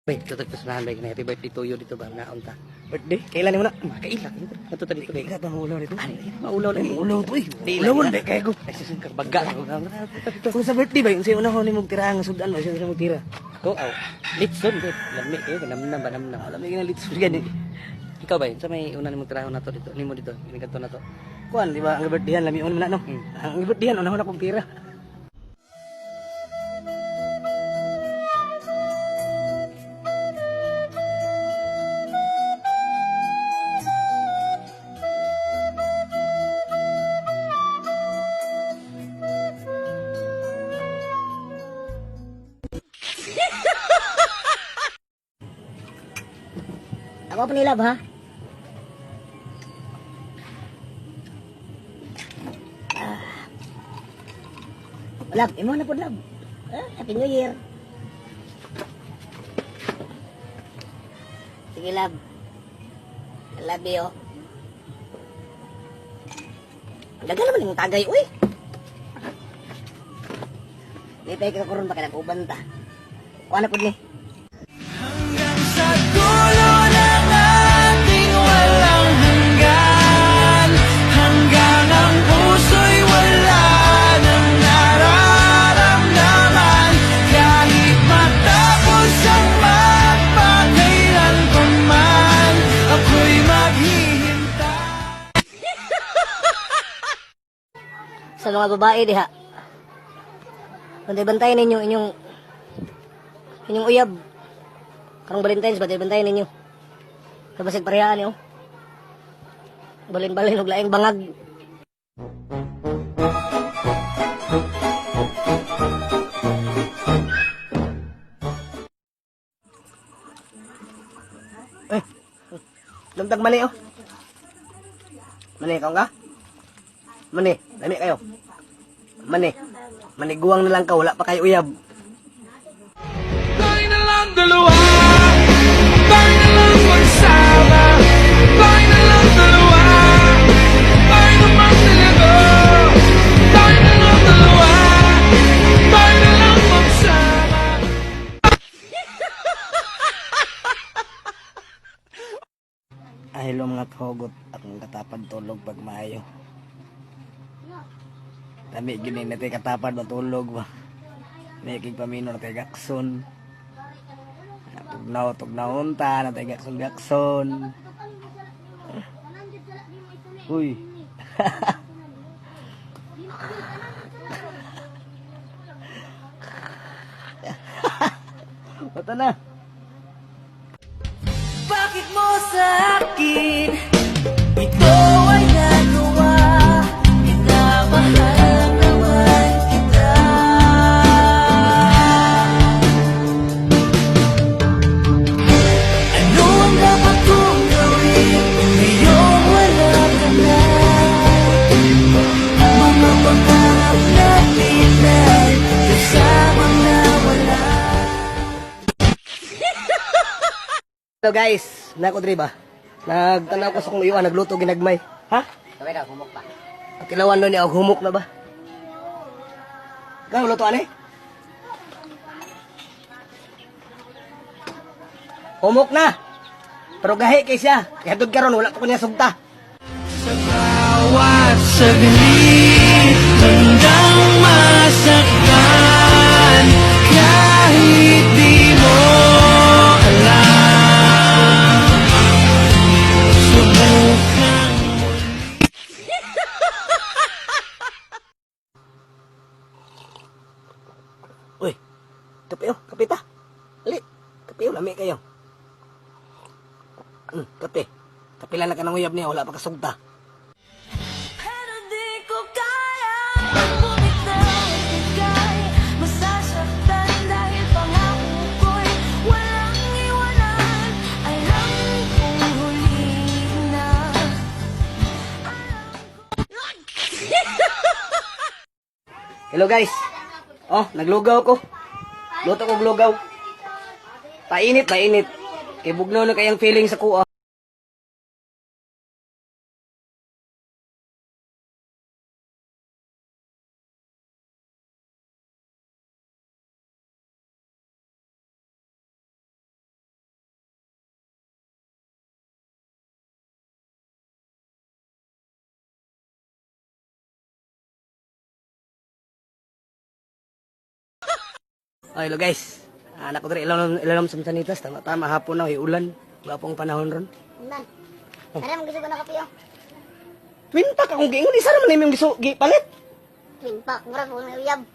Bay, tutag personahan bay, happy birthday to you dito ba na unta. Birthday? Kailan mo na? Makaila dito. Ato ta dito bay. Ikaw bang ulaw dito? Ani, maulaw lang. Ulaw to eh. Di Ulaw lang. di kay ko. Ay susun ka baga. Kung sa birthday ba, yung sa'yo una ko ni mong tira ang sudan ba, sa'yo mong tira. Ko aw. Litson gud. Lami kayo namnam ba namnam. Alam mo yung litson gani. Ikaw ba, sa may una nimong trabaho nato dito, nimo dito, ini kadto nato. Kuan, di ba, ang birthdayhan, lami man na, no? Ang birthdayhan, una ko na kong tira. Ako pa nilab, ha? Ah. Lab, imo na po, lab. Ah, Happy New Year. Sige, lab. I love you. Ang daga naman yung tagay, uy. Lipay ka karon ba ka nag-uban ta? Kuha na po ni. Hanggang sa dulo ng ating walang hanggan, hanggang ang puso'y wala nang nararamdaman, kahit matapos ang magpakailan pa man, ako'y maghihintay. Sa mga babae diha. Bantay-bantayan ninyo inyong inyong uyab. Karong Valentine's, bantay-bantayan ninyo. Kabasig parehaan niyo. Balin-balin og laing bangag. Eh, Damtag mani, oh. Mani, ikaw ka? Mani, lami kayo. Mani, maniguang na lang ka, wala pa kayo uyab. Tayo na lang dalawa, tayo na lang magsama, tayo na lang dalawa, tayo naman talaga. Tayo na lang dalawa, tayo na lang magsama. Ay, hello mga kahugot. Akong katapad tulog pag maayo. Lami gini na tayo katapad matulog ba. May kig pamino na tayo gakson. Tugnaw, tugnaw ta, na tayo gakson gakson. Uy. Bata na. Bakit mo sa akin ito ay nagawa? Minamahal naman kita. Ano ang dapat kong gawin ngayong wala ka na? Mga pangarap natin ay kasamang nawala. Hello guys, nako diri ba? Nagtanaw ko sa kong iwan, nagluto ginagmay. Ha? Kaway ka, humok pa. Ang kilawan nun niya, og humok na ba? Ikaw, luto ani? Humok na! Pero gahi kay siya. Kaya doon karon wala pa ko niya sugta. Sa bawat saglit, handang masaktan, kahit di mo alam. Subukan. Uy, kape oh, kape ta. Ali, kape oh, lami kayo. Kape. Kape lang na ka ng uyab niya, wala pa kasugta. Pero di ko kaya bumitaw at ika'y masasaktan dahil pangako ko'y walang iwanan. Alam kong huli na. Hello guys. Oh, naglugaw ko. Luto ko lugaw. Painit, painit. Kay bugnaw na kayang feeling sa kuha. Oh, hello guys. Anak ko diri ilalom ilalom sa sanitas, tama tama hapon na ulan. Gwapong panahon ron. Nan. Tara, mag na kape oh. Twin pack akong giingon isa raman nimong gisu gipalit. Twin pack, mura po may uyab.